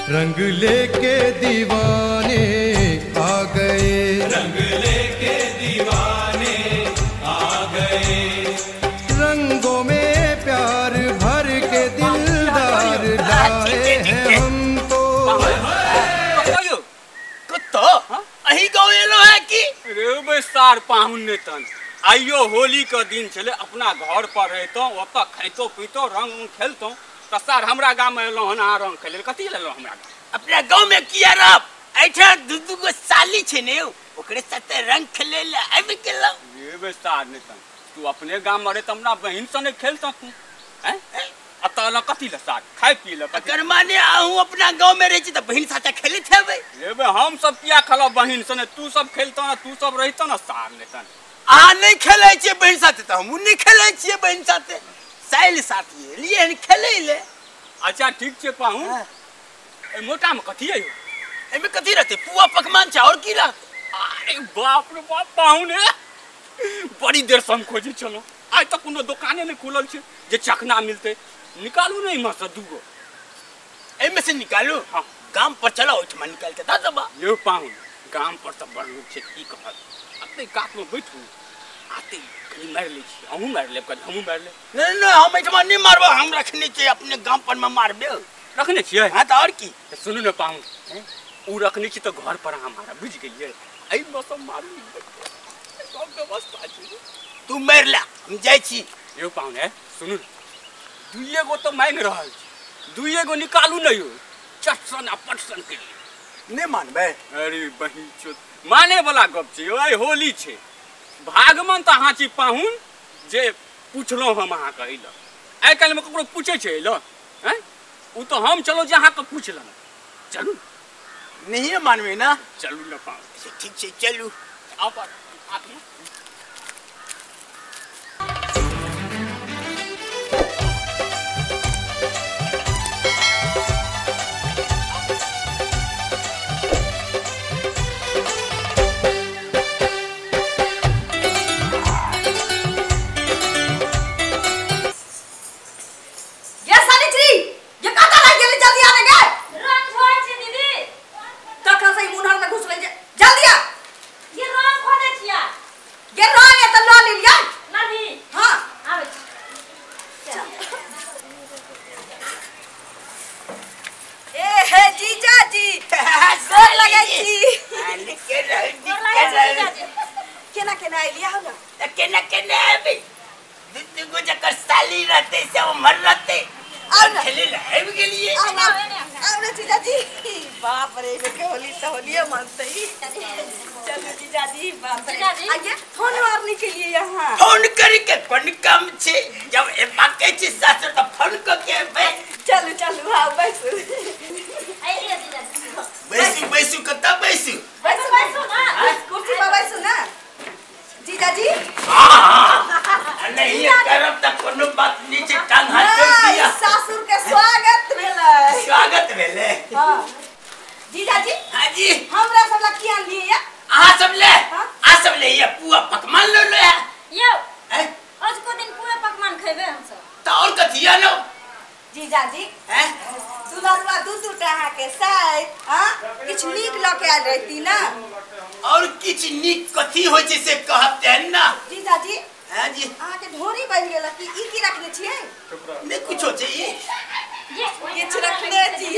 रंग लेके दीवाने आ गए, रंग लेके दीवाने आ गए। रंगों में प्यार भर के दिलदार लाए हैं हम तो। कत्तो अही गाँव एलो है की? रे बे सार पाहुन ने तन आइयो होली के दिन छले, अपना घर पर रहतो, ओतऽ खैतो पीतो, रंग उंग खेलतो। त सार हमरा गाँव में एलो हन, अहाँ रंग खेले कथी लेलो हमरा गाँव? अपना गाँव में किया रहब, एहिठाम दू दू गो साली छै ने, ओकरे साथे रंग खेले ले आबि गेलौ। रे बे सार ने तन तू अपने गाँव में रहे त हमरा बहिन सने खेलतो तू, हैं? अतऽ एलो कथी ले सार? खाय पी ले कथी? एकर माने अहूँ अपना गाँव में रहै छी त बहिन साथे खेलैत हेबै। रे बे हम सब किया खेलब बहिन सने, तू सब खेलतो ना, तू सब रहितो ना सार ने तन। अहाँ नहि खेलै छियै बहिन साथे त हमहूँ नहि खेलै छियै बहिन साथे, साइल साथी एलियै हन खेलै ले। अच्छा ठीक छै पाहुन, एहि मोटा में कथी है? एहिमे कथी रहतै? पुआ पकवान छै और की रहतै? अरे बाप रे बाप पाहुन, हे बड़ी देर से हम खोजै छलहुँ, आइ तक कोनो दोकाने नहि खुलल छै जे चखना मिलतै। निकालू ने एहिमे से दूगो। एहिमे से निकालू? हाँ। गाम पर चलो, ओहिठमा निकालि के दऽ देबा। यौ पाहुन गाम पर तऽ बड़ लोक छै, की कहत। एते कातमे बैठू, आते कनि मारि लै छी, अहूँ मारि लेब कनि, हमहूँ मारि लेब। नहि नहि हम एहिठमा नहि मारबै, हम रखने छियै अपने गाम पर मे मारबै। रखने छियै? हाँ तऽ और की। तऽ सुनू ने पाहुन, ओ रखने छी तऽ घर पर अहाँ मारब, बुझि गेलियै? एहिमे सब मारू, सब व्यवस्था छै। तू मारि ले, हम जाइ छी। यौ पाहुन हे सुनू ने, दुइए गो तऽ मांगि रहल छी, दुइए गो निकालू ने यौ, चटसन आ पटसन के लिए। नहि मानबै? अरे बहिन चोद, माने वाला गप छै यौ, आइ होली छै। भागमन तऽ अहाँ छी पाहुन जे पुछलहुँ हम अहाँके अइलऽ, आइ काल्हिमे ककरो पूछै छै अइलऽ? आँय, ओ तऽ हम चलू जे अहाँके पूछि लेलहुँ। चलू। नहिए मानबै ना? चलू ने पाहुन। ठीक छै चलू। आउ पर। केना केना एलियै हो ना? केना केना एबै? दू दू गो जकर साली रहतै से उमर रहतै। आउ ना। खेलै लए आबि गेलियै। आउ ना, आउ ना जीजाजी। बाप रे, के होली त होलिये मानतै। चलू जीजाजी, बाप रे। आइए फोन मारने के लिए यहाँ। फोन करके कोन काम छै? जब एबा के छै सासुर त फोन क के एबै। चलू चलू, हाँ बैसू। आइए जीजाजी। बैसू बैसू, कतऽ बैसू? बैसू बैसू ना, कुर्सी पर बैसू ना जीजाजी। नहीं करब त कोनो बात नहीं छै, टांग हाथ जोड़ दिया। सासुर के स्वागत भेलै। स्वागत भेलै। हां जीजाजी। हां जी। हमरा सब ला की आनलियै या? अहाँ सब ले, अहाँ सब ले ये पुआ पकवान ल ले। यौ आजको दिन पुआ पकवान खैबै हम सब। त और कथी आनो? जीजाजी हैं दुलरुआ दू दू टा अहाँ के साइड, हां किछ नीक ल के आयल रहती ना। और किछ नीक कथी होइ छै से कहब तेहन ना। जीजाजी। हां जी। अहाँ के ढोरी बनि गेल की? ई की रखने छियै? नहि कुछो छै, ई किछ रखने छी।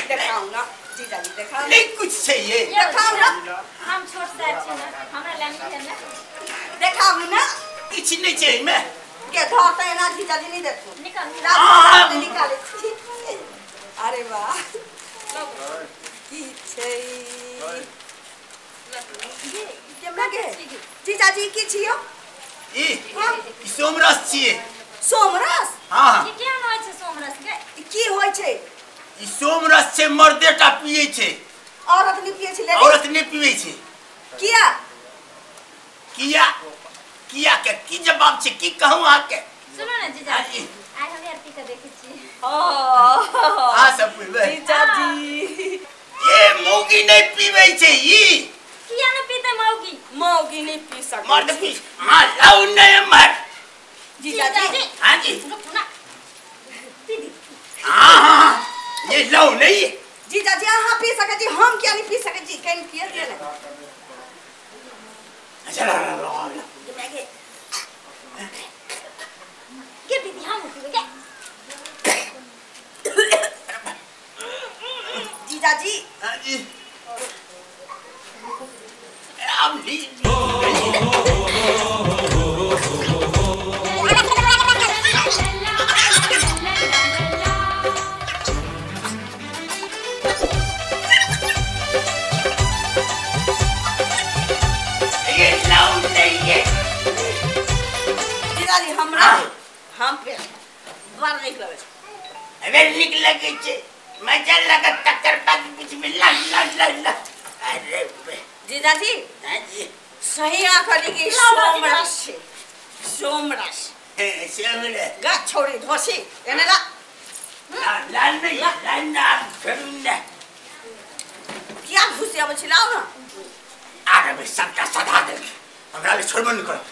देखाउ ना जीजाजी, देखाउ। नहि कुछ छै ये। देखाउ ना। हम छोट साइज छी ना, हमरा लानी है ना। देखाउ ना। किछ नहि छै एहिमे। के धरते एना जीजाजी नहीं देखो। निकाल निकाले छी। अरे वाह की छै केना के जीजाजी? की छियो ई? ई सोमरस छियै। सोमरस? हां। ई केहन होइ छै सोमरस के? ई की होइ छै? ई सोमरस छै, मर्दे टा पियै छै, औरत नहि पियै छै। औरत नहि पियै छै। किया किया किया के की जवाब छै, की कहूं अहाँ के? सुनो ना जीजाजी, आइ हम आरती के देखै छी। हां सब पीबै जीजाजी। ये मौगी नहीं पीबै छै ई। किया न पीते मौगी? मौगी नहीं पी सकै। मर्द पी। हां लाउ नहीं मर। जीजाजी। हां जी। रुकू ना। हाँ हाँ ये लाओ नहीं। जीजाजी अहाँ पी सकै छी, हम किया नहीं पी सकै छी? कनि पिए दिअ ने। अच्छा ला ला ला के दीदी हम पीबै के। जीजाजी हां जी अब ली जीजाजी हमरा हम पे बड़ नीक लगै छै। अबे नीक लगै छै, मजा लगत तकर बाद बीच में ला ला ला ला। अरे जीजाजी हां जी सही आखली कि सोमरस छै, सोमरस सोमरस गा छोड़ी धोसी एने ला ला ला नहीं ला ना फिर किया घुसी आबै छी? लाउ ना। अरे बे सबटा सधा दे हमरा ले छोड़बो नहीं करब।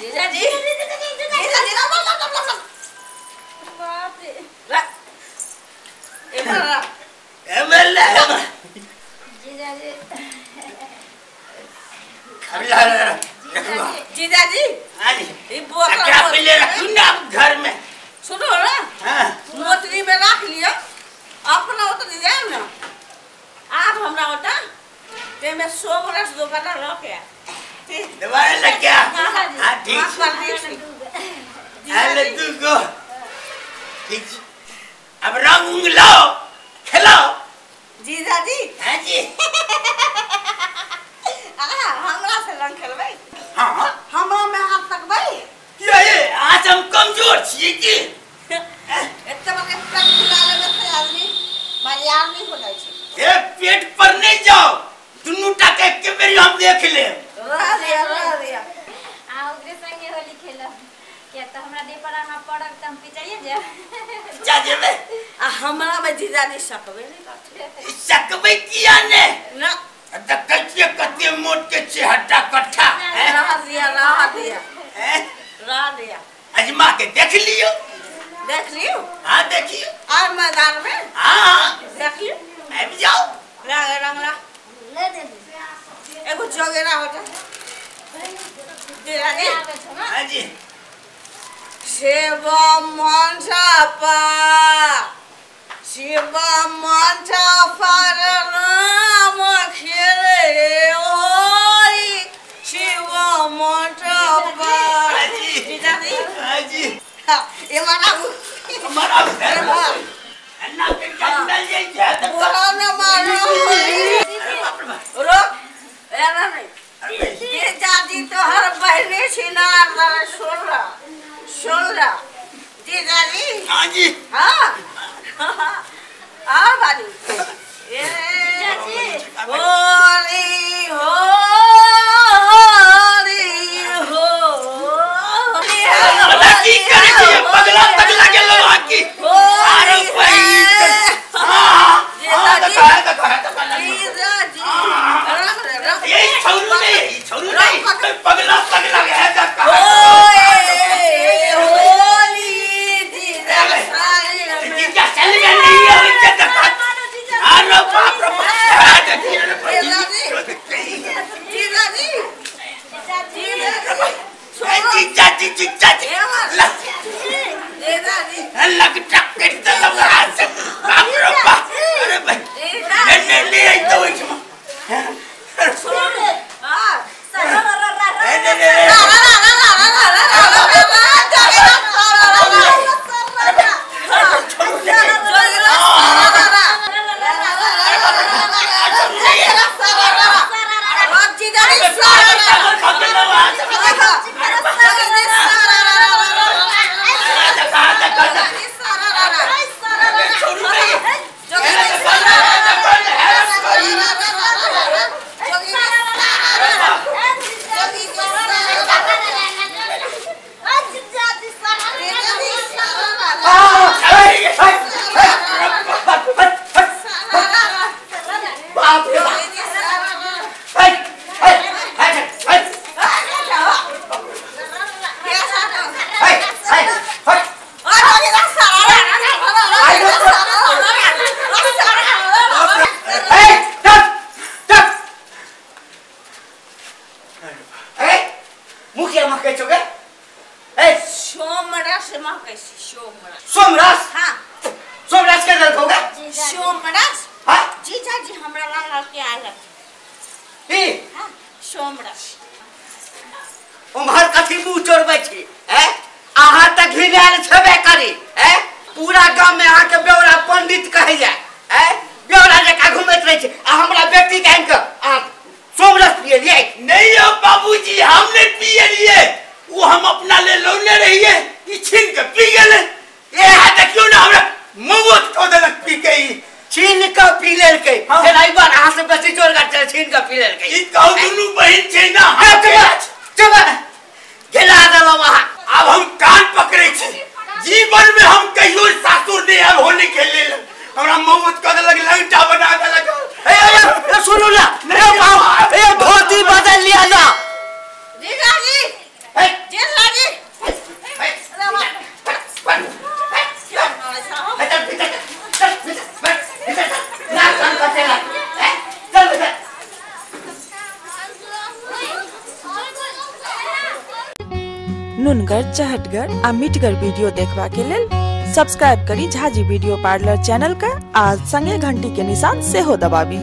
जीजाजी जीजाजी ला ला ला ला बाप रे ला एमर ला एमर ला जीजाजी अब ला ला जीजाजी हां जी ई बोतल क्या पहले रखू ना घर में। सुनो ना हां मोटरी में रख लियो अपना ओत नहीं जाए ना। आप हमरा ओता ते में सोमरस दोबारा रख आ दोबारा लग गया। हां ठीक अरे तू को ठीक अब रंग उंग लाओ खेलाओ। जीजाजी हां जी आ हमरा से रंग खेलबै? हां हमरा में हाथ लगबै? ये आज हम कमजोर छियै की? एते बड़का पेट फुला लेबै से आदमी बरियार नहीं हो जाइ छै। ए पेट पर नहीं जाओ, दुनू टा के एक बेर हम देख लेब। रह दिया रह दिया। आ ओकरे संगे होली खेलब किया त हमरा देह पर अहाँ पड़ब त हम पिचाइए जायब। जा जेबै आ हमरा में जीजाजी सकबै नहीं करतै। सकबै किया ने? ना देखै छियै कते मोट के छै हट्टा कट्ठा। रह दिया रह दिया रह दिया। अजमा के देख लियो। देख लियो? हां देखियो। और मैदान में? हां देख लियो। आबि जाओ। रंग रंग ला ले दे एगो जोगेरा हो जा। जीजाजी हां जी शिव मंडपा शिव मंडपा राम खेले होली शिव मंडपा। जीजाजी हां जी ये मारा मारा अन्ना के जंगल जे छै त बोला ना मारो रोक एना नहीं। जीजाजी तो हर बहने छिनार सुन रहा सुन रहा। जीजाजी हां जी हां आ बारी ए होली होली हो की करे छी पगला तगला के लोहा की। अरे भाई हां हां देखा देखा देखा जीजाजी रख रख ये छोरू नहीं छोरू नहीं पगला तगला के है देखा। ओए होली जीजा सारी जीजा चल में नहीं है के देखा। कहै छी सोमरस। सोमरस? हाँ। सोमरस के देलकौ गे? सोमरस? हाँ? जीजाजी हमरा ला के आयल रहथिन। ई? हाँ, सोमरस। उम्हर कथी मुँह चोरबै छी? हैं? अहाँ तऽ घिनायल छेबे करी, हैं? पूरा गाँव में अहाँके बेवड़ा पंडित कहैया, हैं? बेवड़ा जकाँ घुमैत रहै छी आ हमरा बेटी के आनि कऽ अहाँ सोमरस पियलियै? नहीं हो बाबूजी, हम नहीं पियलियै, वो हम अपना ले लौने रहिए, ई छीन के पी गेलै। ए देखियौ ना हमरा मुँह कऽ देलक पी के ई। छीन कऽ पी लेलकै। हाँ। फेर एहि बार अहाँ से बेसी जोरगर छलै, छीन कऽ पी लेलकै। ई कहू दुनू बहिन छै ना। चुप चुप, घिना देलहुँ अहाँ। आब हम कान पकड़ै छी, जीवन में हम कहियो सासुर नहीं आब होली खेले लेल। हमरा मौत कऽ देलक, लंगटा बना देलक। ए, ए, ए, सुनू ना, ए, बाबा, ए, धोती बदल लिया ना। जीजाजी, ए, जीजाजी। ए, चल भीतर, चल भीतर, भीतर, चल। ना, कान पकड़ेला। ए, चल भीतर। नुनगर, चहटगर आ मिठगर वीडियो देखबा के लेल सब्सक्राइब करी झाजी वीडियो पार्लर चैनल के आ संगे घंटी के निशान सेहो दबाबी।